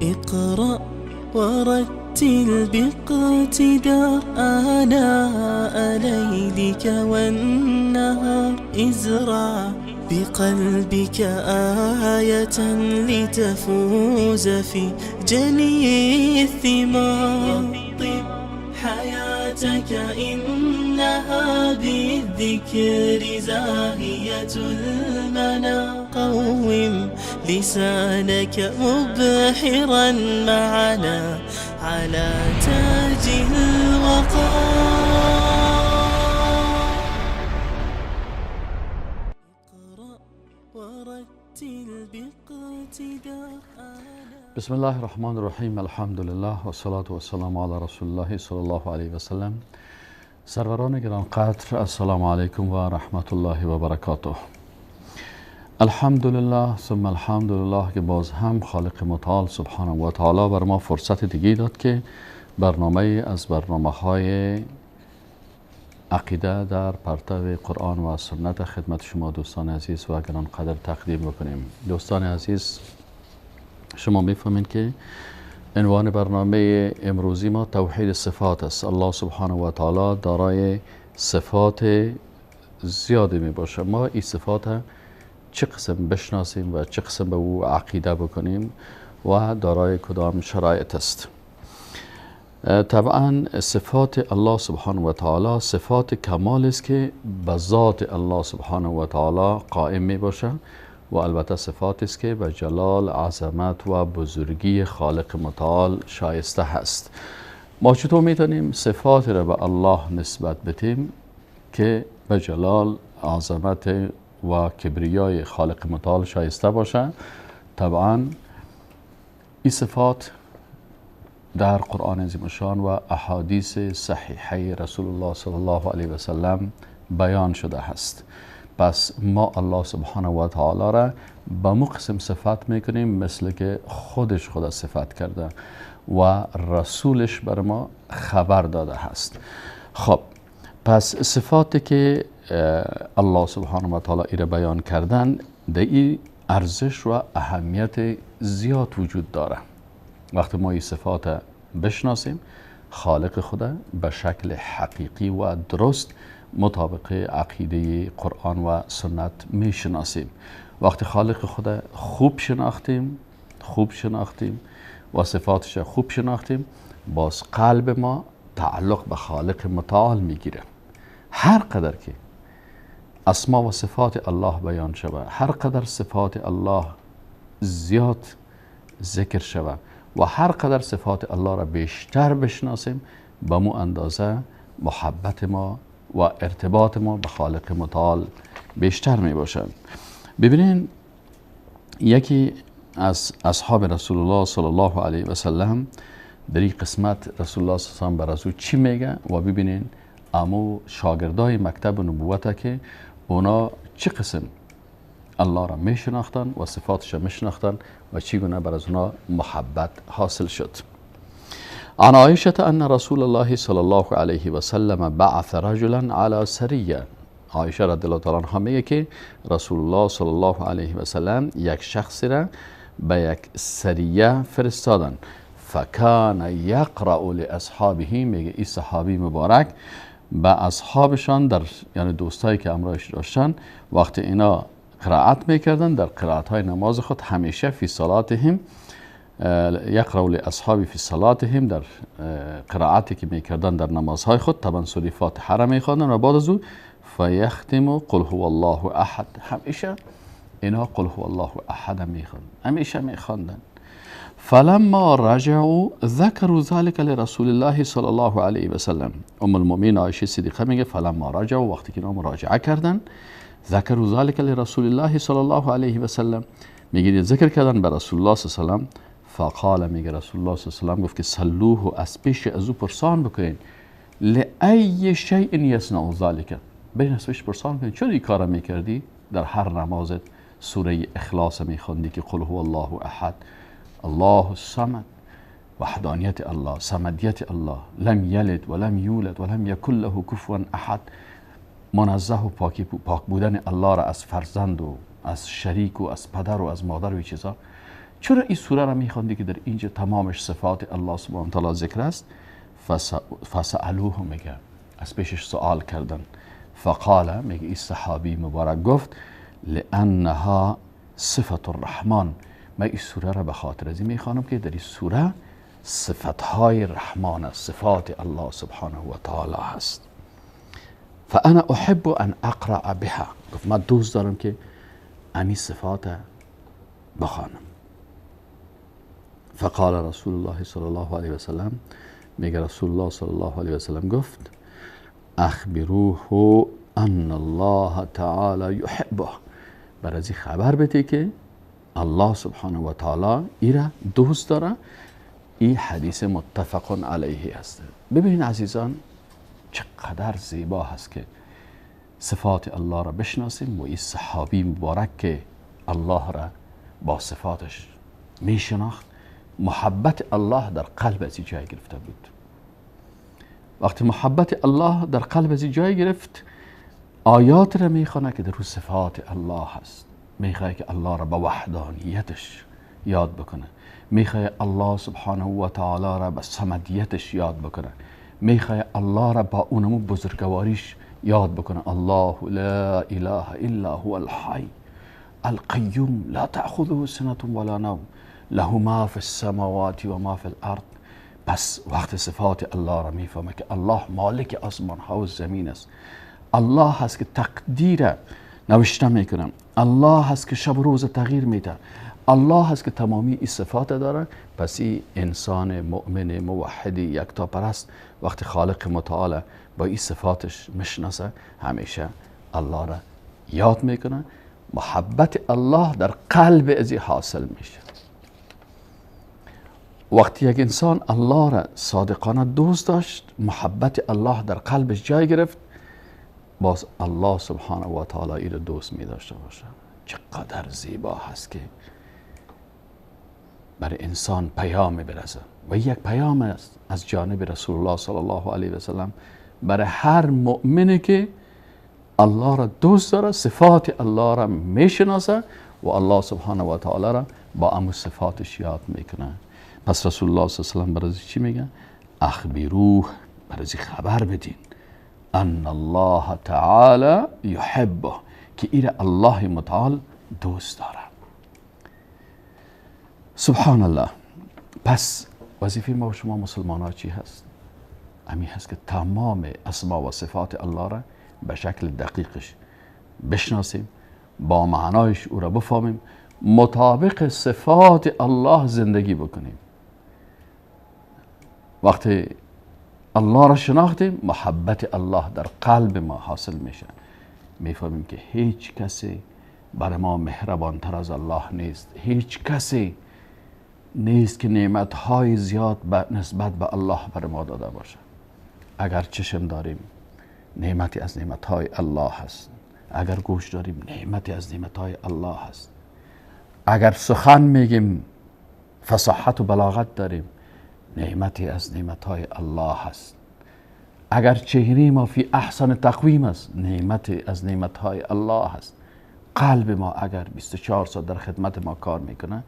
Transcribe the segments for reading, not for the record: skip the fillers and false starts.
اقرأ ورتل باقتدار آناء ليلك والنهار، ازرع بقلبك آية لتفوز في جني الثمار. رطب حياتك إنها بالذكر زاهية المنى، قوم لسانك مبحرا معنا على تاج الوقار. اقرأ ورتل باقتدار. بسم الله الرحمن الرحیم. الحمد لله و الصلاة و السلام علی رسول الله صلی الله علیه و سلم. سروران گرانقدر، السلام علیکم و رحمت الله و برکاته. الحمدلله ثم الحمدلله که باز هم خالق متعال سبحانه و تعالی بر ما فرصت دیگه داد که برنامه از برنامه های عقیده در پرتو قرآن و سنت خدمت شما دوستان عزیز و گرانقدر تقدیم بکنیم. دوستان عزیز، شما میفهمید که عنوان برنامه امروزی ما توحید صفات است. الله سبحانه و تعالی دارای صفات زیادی می باشه. ما این صفات چه قسم بشناسیم و چه قسم به او عقیده بکنیم و دارای کدام شرایط است. طبعا صفات الله سبحانه و تعالی صفات کمال است که به ذات الله سبحانه و تعالی قائم می باشه و البته صفات است که به جلال، عظمت و بزرگی خالق متعال شایسته هست. ما چطور میتونیم صفات را به الله نسبت بدیم که به جلال، عظمت و کبریای خالق متعال شایسته باشه؟ طبعا این صفات در قرآن عظیم الشان و احادیث صحیحه رسول الله صلی الله علیه و سلم بیان شده است. پس ما الله سبحانه و تعالی را به مو قسم صفت میکنیم مثل که خودش خود صفت کرده و رسولش بر ما خبر داده هست. خب پس صفاتی که الله سبحانه و تعالی را بیان کردن در این ارزش و اهمیت زیاد وجود داره. وقتی ما این صفات بشناسیم، خالق خود به شکل حقیقی و درست مطابق عقیده قرآن و سنت میشناسیم. وقتی خالق خود خوب شناختیم و صفاتش خوب شناختیم، باز قلب ما تعلق به خالق متعال میگیره. هر قدر که اسما و صفات الله بیان شود، هر قدر صفات الله زیاد ذکر شود و هر قدر صفات الله را بیشتر بشناسیم، به مو اندازه محبت ما و ارتباط ما به خالق متعال بیشتر می باشد. ببینین، یکی از اصحاب رسول الله صلی الله علیه و سلم در این قسمت رسول الله صلی الله علیه و سلم بر از او چی میگه و ببینین امو شاگردای مکتب نبوت که اونا چه قسم الله را می شناختن و صفاتش را می شناختن و چگونه بر از اونا محبت حاصل شد. عن عائشة أن رسول الله صلى الله عليه وسلم بعث رجلا على سریه. عایشه رضی الله تعالی عنها میگه که رسول الله صلی الله علیه و سلم یک شخصی را به یک سریه فرستادن. فکان یقرأ لأصحابه، میگه این صحابی مبارک به اصحابشان در یعنی دوستایی که امرایش داشتن، وقتی اینا قرائت میکردن در قرائت های نماز خود همیشه فی صلاتهم یقرأ لأصحابی فی صلاتهم، در قرائتی که میکردن در نمازهای خود طبعا سوره فاتحه را میخواندن و بعد از او فیختم قل هو الله احد، همیشه اینا قل هو الله احد میخواندن، همیشه میخواندن. فلما رجعوا ذکروا ذلك لرسول الله صلی الله علیه و سلم. ام المؤمنین عایشه صدیقه میگه فلما رجعوا، وقتی که اینا مراجعه کردن، ذکروا ذلك لرسول الله صلی الله علیه و سلم، میگه ذکر کردن به رسول الله صلی الله علیه و سلم. فقال، میگه رسول الله صلی الله علیه و سلم گفت که سلوه، از پیش از او پرسان بکنین، لأی شیء یصنع ذلک، برین از پیش پرسان کنین چرا این کار میکردی؟ در هر نمازت سوره اخلاص میخوندی که قل هو الله احد الله الصمد، وحدانیت الله، صمدیت الله، لم یلد ولم یولد ولم یکن له کفوا احد، منزه و پاک بودن الله را از فرزند و از شریک و از پدر و از مادر و چیزا. چرا این سوره را میخواندی که در اینجا تمامش صفات الله سبحانه و تعالی ذکر است؟ فسألوه، میگه از پیشش سوال کردن. فقال، میگه این صحابی مبارک گفت لأنها صفت الرحمن، من این سوره را به خاطر از این میخوانم که در این سوره صفتهای رحمان است، صفات الله سبحانه و تعالی هست. فانا احب ان اقرأ بها، گفت من دوست دارم که امی صفات بخوانم. فقال رسول الله صلی الله علیه وسلم، میگه رسول الله صلی الله علیه وسلم گفت اخبروه ان الله تعالی یحبه، بر از خبر بده که الله سبحانه و تعالی ایره دوست داره. این حدیث متفق علیه است. ببینید عزیزان چقدر زیبا هست که صفات الله را بشناسیم و این صحابی مبارک که الله را با صفاتش میشناخت، محبت الله در قلب از جای گرفته بود. وقتی محبت الله در قلب از جای گرفت، آیات را میخوانه که در رو صفات الله هست، میخواه که الله را به وحدانیتش یاد بکنه، میخواه الله سبحانه و تعالی را به صمدیتش یاد بکنه، میخواه الله را با اونمو بزرگواریش یاد بکنه. الله لا اله الا هو الحی القیوم لا تأخذه سنة ولا نوم له ما فی السماوات و ما فی الارض. پس وقت صفات الله را میفهمه که الله مالک آسمان ها و زمین است، الله هست که تقدیر نوشته میکنه، الله هست که شب و روز تغییر میده، الله هست که تمامی این صفات داره. پس این انسان مؤمن موحد یکتاپرست وقتی خالق متعال با این صفاتش میشناسه، همیشه الله را یاد میکنه، محبت الله در قلب ازی حاصل میشه. وقتی یک انسان الله را صادقانه دوست داشت، محبت الله در قلبش جای گرفت، باز الله سبحانه و تعالی ای را دوست می داشته باشه. چقدر زیبا هست که برای انسان پیام برسه و یک پیام است از جانب رسول الله صلی الله علیه و سلم برای هر مؤمنی که الله را دوست داره، صفات الله را میشناسه و الله سبحانه و تعالی را با امو صفاتش یاد میکنه. پس رسول الله صلی الله علیه و سلم برای چی میگه؟ اخبروه، برای خبر بدین ان الله تعالی یحبه، که ایره الله متعال دوست داره. سبحان الله. پس وظیفه ما و شما مسلمان ها چی هست؟ امی هست که تمام اسما و صفات الله را به شکل دقیقش بشناسیم، با معنایش او را بفهمیم، مطابق صفات الله زندگی بکنیم. وقتی الله را شناختیم، محبت الله در قلب ما حاصل میشه. میفهمیم که هیچ کسی برای ما مهربانتر از الله نیست، هیچ کسی نیست که نعمتهای زیاد نسبت به الله بر ما داده باشه. اگر چشم داریم، نعمتی از نعمتهای الله هست. اگر گوش داریم، نعمتی از نعمتهای الله هست. اگر سخن میگیم، فصاحت و بلاغت داریم، نعمتی از نعمتهای الله هست. اگر چهره ما فی احسن تقویم است، نعمتی از نعمتهای الله هست. قلب ما اگر 24 ساعت در خدمت ما کار میکنه،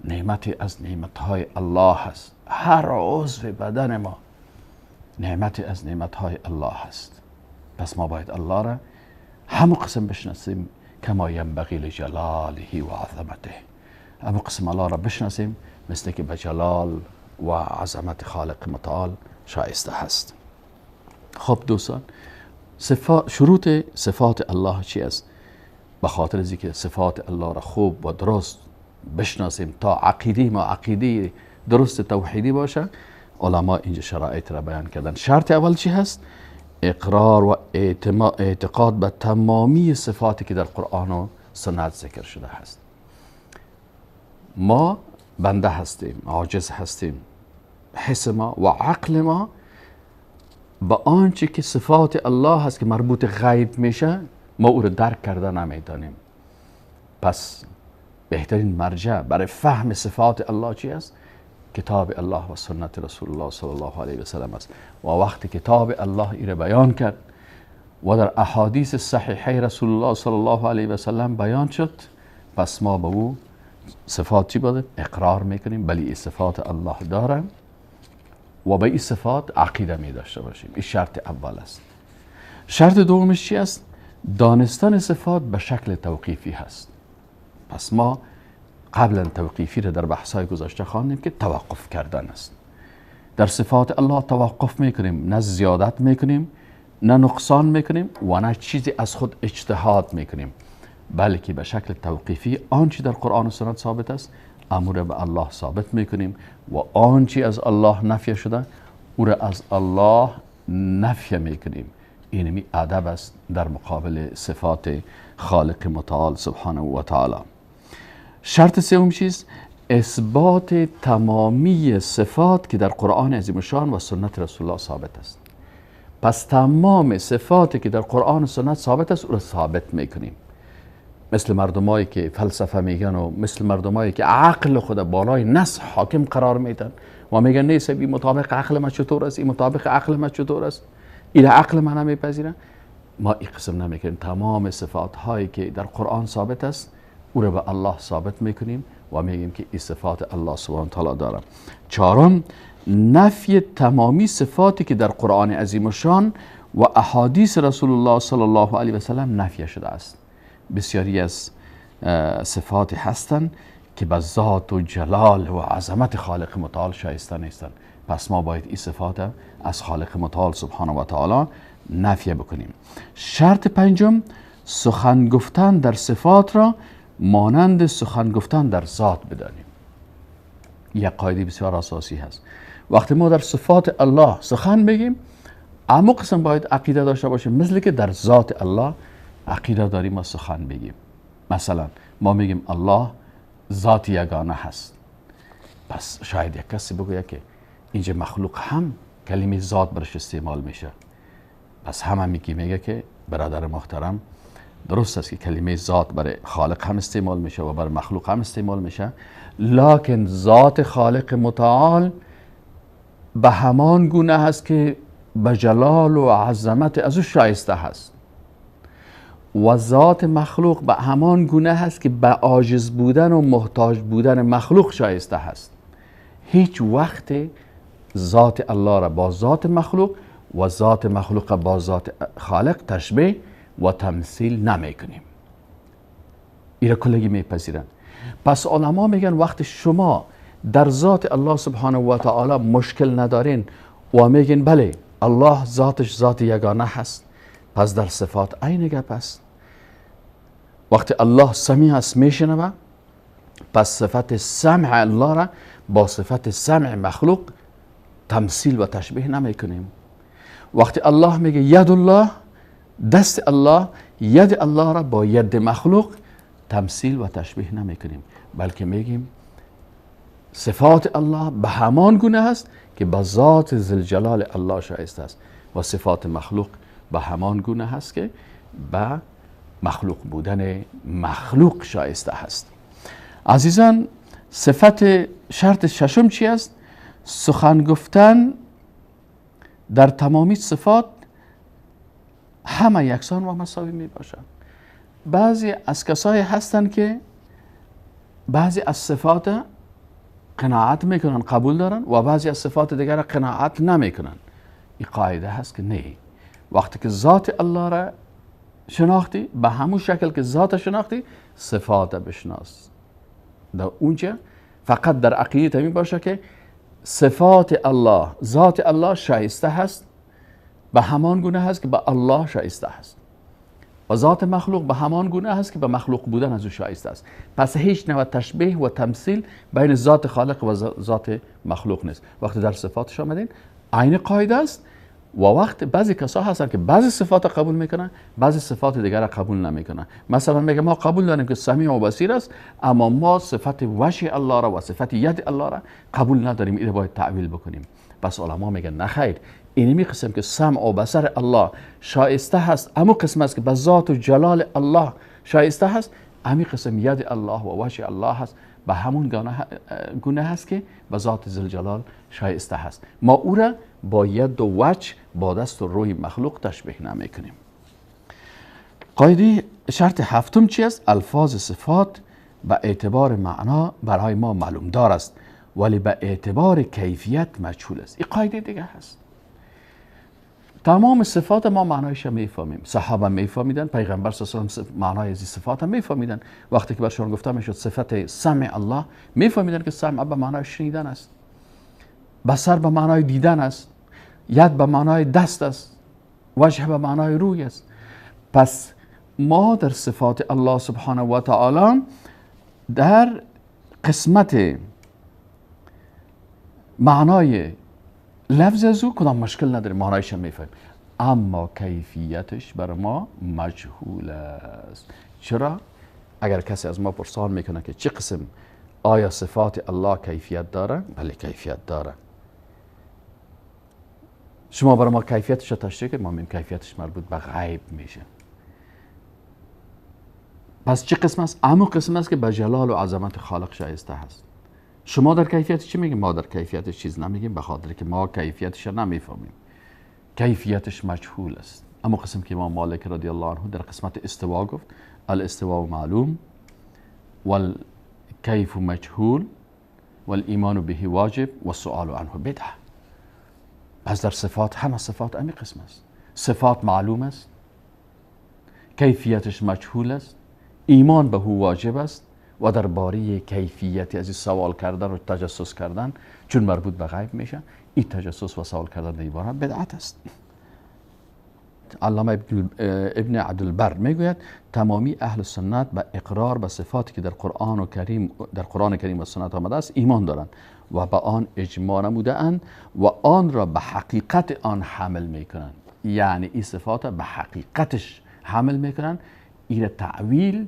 نعمتی از نعمتهای الله هست. هر عضو بدن ما نعمتی از نعمتهای الله هست. پس ما باید الله را همو قسم بشناسیم کما ینبغی لجلاله و عظمته، همو قسم الله را بشناسیم مثل که به جلال و عظمت خالق متعال شایسته هست. خب دوستان، شروط صفات الله چی است؟ به خاطر از اینکه صفات الله را خوب و درست بشناسیم تا عقیده ما عقیده درست توحیدی باشه، علما اینجا شرایط را بیان کردن. شرط اول چی هست؟ اقرار و اعتقاد به تمامی صفاتی که در قرآن و سنت ذکر شده هست. ما بنده هستیم، عاجز هستیم، حس ما و عقل ما با آنچه که صفات الله هست که مربوط غیب میشه، ما او رو درک کرده نمیتونیم. پس بهترین مرجع برای فهم صفات الله چی است؟ کتاب الله و سنت رسول الله صلی الله علیه و سلم است. و وقتی کتاب الله ای را بیان کرد و در احادیث صحیحه رسول الله صلی الله علیه و سلم بیان شد، پس ما به او صفات چی باده؟ اقرار میکنیم بلی این صفات الله داره و به این صفات عقیده می داشته باشیم. این شرط اول است. شرط دومش چی است؟ دانستن صفات به شکل توقیفی هست. پس ما قبلا توقیفی را در بحث‌های گذشته خواندیم که توقف کردن است. در صفات الله توقف میکنیم، نه زیادت میکنیم، نه نقصان میکنیم و نه چیزی از خود اجتهاد میکنیم، بلکه به شکل توقیفی آنچه در قرآن و سنت ثابت است امر به الله ثابت میکنیم و آنچه از الله نفی شده او را از الله نفی میکنیم. اینمی ادب است در مقابل صفات خالق متعال سبحانه و تعالی. شرط سوم چیست؟ اثبات تمامی صفات که در قرآن عظیم الشان و سنت رسول الله ثابت است. پس تمام صفاتی که در قرآن و سنت ثابت است او را ثابت میکنیم. مثل مردمایی که فلسفه میگن و مثل مردمایی که عقل خود بالای نص حاکم قرار میدن و میگن نیست این مطابق عقل ما چطور است، این مطابق عقل ما چطور است، این عقل ما نمیپذیره. ما این قسم نمیکنیم. تمام صفات هایی که در قرآن ثابت است او را به الله ثابت میکنیم و میگیم که این صفات الله سبحانه تعالی داره. چهارم، نفی تمامی صفاتی که در قرآن عظیم الشان و احادیث رسول الله صلی الله علیه و سلم نفی شده است. بسیاری از صفات هستند که به ذات و جلال و عظمت خالق متعال شایسته نیستند. پس ما باید این صفات از خالق متعال سبحانه و تعالی نفی بکنیم. شرط پنجم، سخن گفتن در صفات را مانند سخن گفتن در ذات بدانیم. یک قاعده بسیار اساسی هست. وقتی ما در صفات الله سخن بگیم، اما قسم باید عقیده داشته باشیم مثل که در ذات الله عقیده داریم ما سخن بگیم. مثلا ما میگیم الله ذات یگانه هست. پس شاید یک کسی بگوید که اینجا مخلوق هم کلمه ذات برش استعمال میشه. پس همه میگه که برادر محترم، درست است که کلمه ذات برای خالق هم استعمال میشه و برای مخلوق هم استعمال میشه، لکن ذات خالق متعال به همان گونه هست که به جلال و عظمت از او شایسته هست و ذات مخلوق به همان گونه هست که به عاجز بودن و محتاج بودن مخلوق شایسته هست. هیچ وقت ذات الله را با ذات مخلوق و ذات مخلوق با ذات خالق تشبیه و تمثیل نمی کنیم. این را کلگی میپذیرن. پس علما میگن وقت شما در ذات الله سبحانه و تعالی مشکل ندارین و میگن بله الله ذاتش ذات یگانه هست، پس در صفات عین گپ است. وقتی الله سمیع است میشنوه، پس صفت سمع الله را با صفت سمع مخلوق تمثیل و تشبیه نمی کنیم. وقتی الله میگه ید الله، دست الله، ید الله را با ید مخلوق تمثیل و تشبیه نمی کنیم، بلکه میگیم صفات الله به همان گونه است که به ذات ذوالجلال الله شایسته است و صفات مخلوق به همان گونه هست که به مخلوق بودن مخلوق شایسته هست. عزیزان، صفت شرط ششم چی است؟ سخن گفتن در تمامی صفات همه یکسان و مساوی می باشند. بعضی از کسایی هستند که بعضی از صفات قناعت میکنن، قبول دارن، و بعضی از صفات دیگر قناعت نمیکنن. این قاعده هست که نه، وقتی که ذات الله را شناختی به همون شکل که ذات شناختی صفات بشناس. در اونجا فقط در عقیده می باشه که صفات الله، ذات الله شایسته هست به همان گونه هست که به الله شایسته هست و ذات مخلوق به همان گونه هست که به مخلوق بودن از او شایسته است. پس هیچ نوع تشبیه و تمثیل بین ذات خالق و ذات مخلوق نیست. وقتی در صفاتش آمدین عین قاعده است. و وقت بعضی کسا هستن که بعضی صفات قبول میکنن، بعضی صفات دیگر را قبول نمیکنن. مثلا میگه ما قبول داریم که سمیع و بصیر است، اما ما صفت وجه الله را و صفت ید الله را قبول نداریم، اینو باید تعویل بکنیم. پس علما میگن نه خیر، اینمی قسم که سمع و بصر الله شایسته هست، اما قسم است که به ذات و جلال الله شایسته هست، امی قسم ید الله و وجه الله هست به همون گونه هست که به ذات ذوالجلال شایسته هست. ما او را با ید و وجه، با دست و روی مخلوق تشبیه نمیکنیم. قاعده شرط هفتم چی است؟ الفاظ صفات به اعتبار معنا برای ما معلوم دار است، ولی به اعتبار کیفیت مجهول است. این قاعده دیگه هست. تمام صفات ما معنایش میفهمیم، صحابه میفهمیدن، پیغمبر صلی الله علیه و معنای از صفات هم میفهمیدن. وقتی که برشان گفته میشد صفت سمع الله، میفهمیدن که سمع به معنای شنیدن است، بصر به معنای دیدن است، ید به معنای دست است، وجه به معنای روی است. پس ما در صفات الله سبحانه و تعالی در قسمت معنای لفظ از او کدام مشکل نداریم، معنایش هم میفهمیم، اما کیفیتش بر ما مجهول است. چرا؟ اگر کسی از ما پرسان میکنه که چه قسم آیا صفات الله کیفیت داره؟ بله کیفیت داره. شما برای ما کیفیتش رو تشریح کنید، ما میگیم کیفیتش مربوط به غیب میشه. پس چه قسم است؟ اما قسم است که به جلال و عظمت خالق شایسته هست. شما در کیفیت چی میگیم؟ ما در کیفیت چیز نمیگیم، به خاطر که ما کیفیتش نمیفهمیم، کیفیتش مجهول است. اما قسم که امام مالک رضی الله عنه در قسمت استوا گفت الاستواء معلوم والکیف مجهول والایمان به واجب والسؤال عنه بدعه. پس در صفات همه صفات امی قسم است. صفات معلوم است، کیفیتش مجهول است، ایمان به او واجب است و درباره کیفیت از این سوال کردن و تجسس کردن چون مربوط به غیب میشه، این تجسس و سوال کردن در این باره بدعت است. علامه ابن عبدالبر میگوید تمامی اهل سنت به اقرار به صفاتی که در قرآن کریم و سنت آمده است ایمان دارند و به آن اجماع نموده اند و آن را به حقیقت آن حمل میکنند. یعنی این صفات به حقیقتش حمل میکنند، این تعویل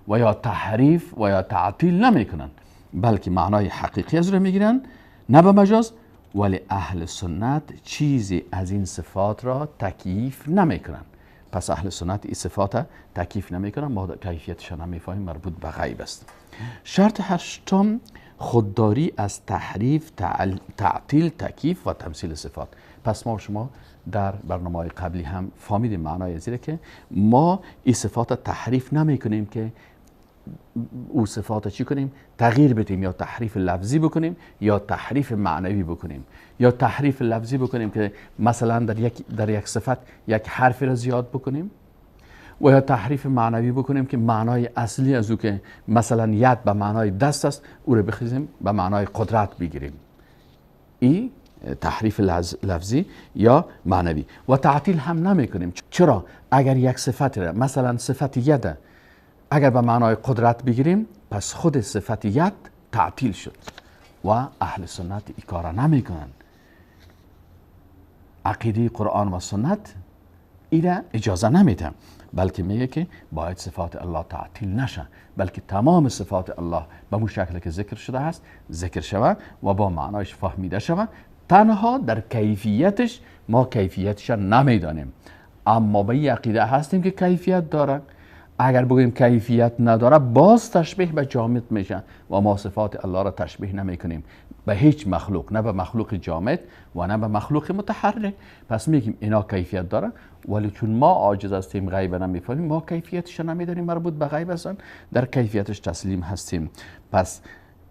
و یا تحریف و یا تعطیل نمیکنند، بلکه معنای حقیقی از رو میگیرند نه به مجاز. ولی اهل سنت چیزی از این صفات را تکییف نمیکنند. پس اهل سنت این صفات تکییف نمیکنند، ما کیفیتش نمیفهمیم، مربوط به غیب است. شرط هشتم خودداری از تحریف، تعطیل، تکییف و تمثیل صفات. پس ما شما در برنامه قبلی هم فهمیدیم معنای زیره که ما این صفات تحریف نمیکنیم که او صفات چی کنیم؟ تغییر بدیم یا تحریف لفظی بکنیم یا تحریف معنوی بکنیم، یا تحریف لفظی بکنیم که مثلا در یک صفت یک حرفی را زیاد بکنیم، و یا تحریف معنوی بکنیم که معنای اصلی از او که مثلا ید به معنای دست است او را بخیزیم به معنای قدرت بگیریم. این تحریف لفظی یا معنوی. و تعطیل هم نمی کنیم. چرا؟ اگر یک صفت را مثلا صفت ید اگر به معنای قدرت بگیریم پس خود صفت ید تعطیل شد و اهل سنت این کار نمی کنند. عقیده قرآن و سنت ایره اجازه نمیده، بلکه میگه که باید صفات الله تعطیل نشه، بلکه تمام صفات الله به مو شکل که ذکر شده است ذکر شود و با معنایش فهمیده شود. تنها در کیفیتش ما کیفیتش نمیدانیم، اما به این عقیده هستیم که کیفیت داره. اگر بگوییم کیفیت نداره باز تشبیه به جامد میشه و ما صفات الله را تشبیه نمیکنیم به هیچ مخلوق، نه به مخلوق جامد و نه به مخلوق متحرک. پس میگیم اینا کیفیت داره، ولی چون ما عاجز هستیم غیب نمیفهمیم، ما کیفیتش نمیدانیم، مربوط به غیب هستن، در کیفیتش تسلیم هستیم. پس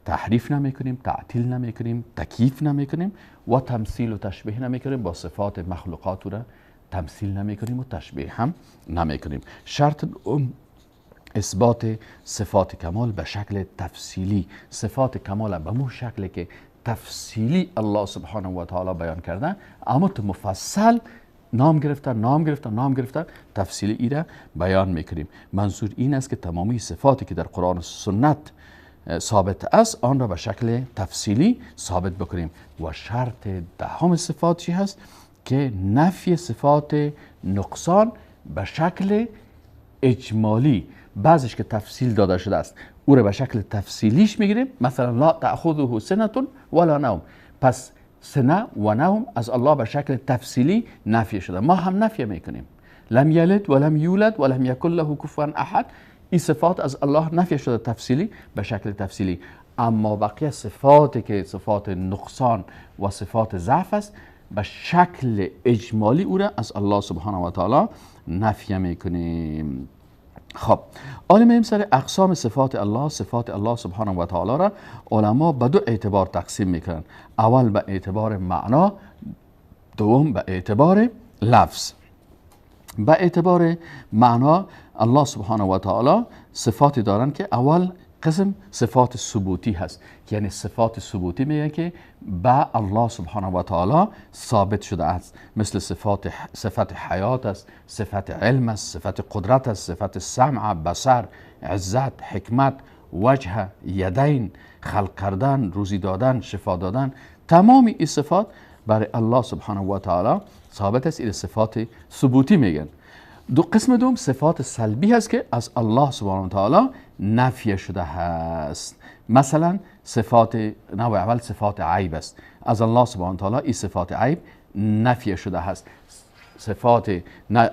تحریف نمیکنیم، تعطیل نمیکنیم، تکییف نمیکنیم و تمثیل و تشبیه نمیکنیم با صفات مخلوقات را تمثیل نمیکنیم و تشبیه هم نمیکنیم. شرط اثبات صفات کمال به شکل تفصیلی، صفات کمال به مو شکلی که تفصیلی الله سبحانه و تعالی بیان کرده، اما تو مفصل نام گرفته نام گرفته نام گرفته تفصیلی ایره بیان میکنیم. منظور این است که تمامی صفاتی که در قرآن و سنت ثابت است آن را به شکل تفصیلی ثابت بکنیم. و شرط دهم صفات چی هست؟ که نفی صفات نقصان به شکل اجمالی، بعضیش که تفصیل داده شده است او را به شکل تفصیلیش میگیریم. مثلا لا تأخذه سنة ولا نوم، پس سنه و نوم از الله به شکل تفصیلی نفی شده، ما هم نفی میکنیم. لم یلد ولم یولد ولم یکن له کفوا احد، این صفات از الله نفی شده تفصیلی به شکل تفصیلی. اما بقیه صفاتی که صفات نقصان و صفات ضعف است به شکل اجمالی او را از الله سبحانه و تعالی نفی میکنیم. خب حالا میایم سر اقسام صفات الله. صفات الله سبحانه و تعالی را علما به دو اعتبار تقسیم میکنن. اول به اعتبار معنا، دوم به اعتبار لفظ. به اعتبار معنا الله سبحانه و تعالی صفاتی دارن که اول قسم صفات ثبوتی هست، یعنی صفات ثبوتی میگن که به الله سبحانه و تعالی ثابت شده است، مثل صفت حیات است، صفت علم است، صفت قدرت است، صفت سمع، بصر، عزت، حکمت، وجه، یدین، خلق کردن، روزی دادن، شفا دادن. تمام این صفات برای الله سبحانه و تعالی ثابت است. این صفات ثبوتی میگن. دو قسم دوم صفات سلبی هست که از الله سبحانه و تعالی نفی شده هست. مثلا صفات نوع اول صفات عیب است. از الله سبحانه و تعالی این صفات عیب نفی شده هست. صفات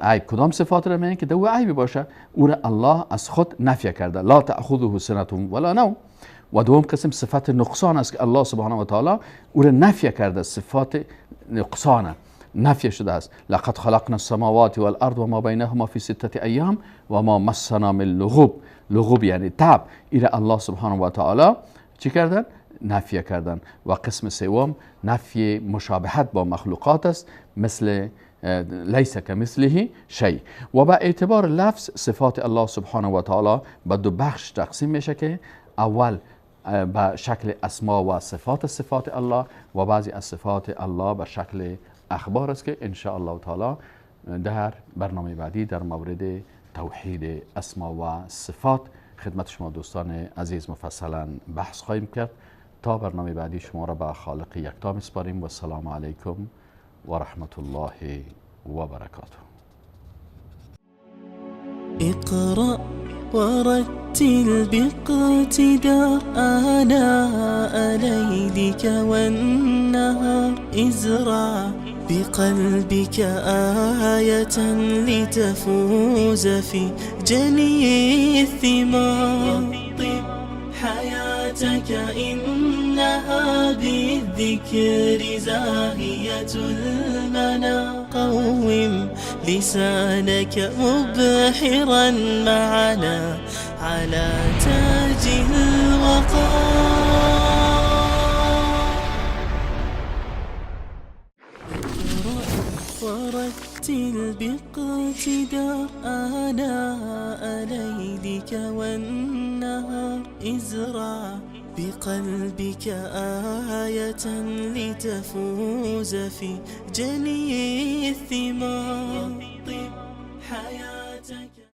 عیب کدام صفات را میگن که دو عیب باشه، او را الله از خود نفی کرده، لا تأخذه سنة ولا نوم. و دوم قسم صفت نقصان است که الله سبحانه و تعالی او را نفی کرده، صفات نقصان نفی شده است. لقد خلقنا السماوات والارض وما بینهما فی ستة ایام و ما مسنا من لغوب. لغوب یعنی تعب. ایره الله سبحانه و تعالی چی کردن؟ نفی کردن. و قسم سوم نفی مشابهت با مخلوقات است، مثل لیس کمثله شیء. و به اعتبار لفظ صفات الله سبحانه و تعالی به دو بخش تقسیم میشه که اول به شکل اسما و صفات صفات الله و بعضی از صفات الله به شکل اخبار است که ان شاء الله تعالی در برنامه بعدی در مورد توحید اسما و صفات خدمت شما دوستان عزیز مفصلا بحث خواهیم کرد. تا برنامه بعدی شما را به خالق یکتا میسپاریم و السلام علیکم و رحمت الله و برکاته. اقرأ ورتل باقتدار آناء ليلك والنهار، ازرع بقلبك آية لتفوز في جني الثمار. طب حياتك إنها بالذكر زاهية المنى، قوم لسانك مبحرا معنا على تاج الوقار. ورتل باقتدار آناء ليلك والنهار، ازرع بقلبك آية لتفوز في جني الثمار. طب حياتك